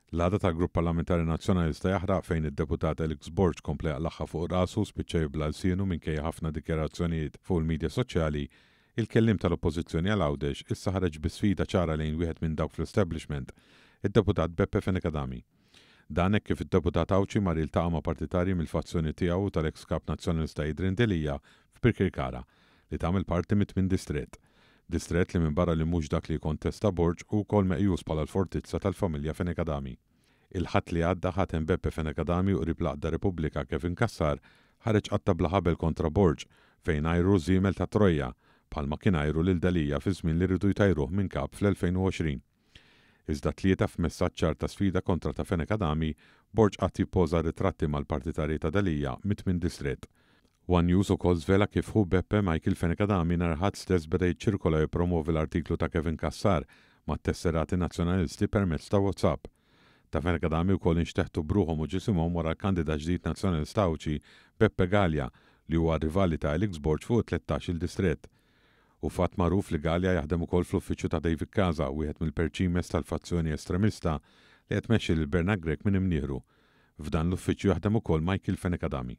L-għada tal-Grupp Parlamentari Nazzjonalista jaħraq fejn id-Deputat Alex Borg kompla jaqlagħha fuq rasu u spiċċa jibla' lsienu minkejja ħafna dikjarazzjonijiet fuq il-midja soċjali, il-kelliem tal-Oppożizzjoni għal Għawdex issa ħareġ bi sfida ċara lejn wieħed minn dawk fl-establishment, id-Deputat Beppe Fenech Adami. Dan hekk kif id-Deputat Għawdxi mar jiltaqa' ma' partitarji mill-fazzjoni tiegħu u tal-eks Kap Nazzjonalista Adrian Delia f'Birkirkara, li tagħmel parti mit-tmien distrett. Distrett li minbarra li mhux dak li jikkontesta Borg hu wkoll meqjus bħala l-fortizza tal-familja Fenech Adami. Il-Ħadd li għadda ħatem Beppe Fenech Adami u qrib l-għaqda Repubblika Kevin Cassar ħareġ qatta' bla ħabel kontra Borg fejn għajru żiemel ta' Trojja bħalma kien għajru lil Delia fiż-żmien li riedu jtajruh minn kap fl-2020. Iżda t-Tlieta f'messaġġ ċar ta' sfida kontra ta' Fenech Adami, Borg qagħad jippoża ritratti mal-partitarji ta' Delia mit-tmien distrett. One News ukoll żvela kif ħu Beppe, Michael Fenech Adami, nhar il-Ħadd stess beda jiċċirkola u jippromwovi l-artiklu ta' Kevin Cassar mat-tesserati Nazzjonalisti permezz ta' WhatsApp. Ta' Fenech Adami wkoll inxteħtu b'ruħhom u ġisimhom wara l-kandidat ġdid Nazzjonalista Għawdxi, Beppe Galea, li huwa r-rivali ta' Alex Borg fuq it-tlettax-il distrett. Hu fatt magħruf li Galea jaħdem ukoll fl-uffiċċju ta' David Casa, wieħed mill-perċimes tal-fazzjoni estremista li qed tmexxi lil Bernard Grech minn imnieħru. F'dan l-uffiċċju jaħdem ukoll Michael Fenech Adami.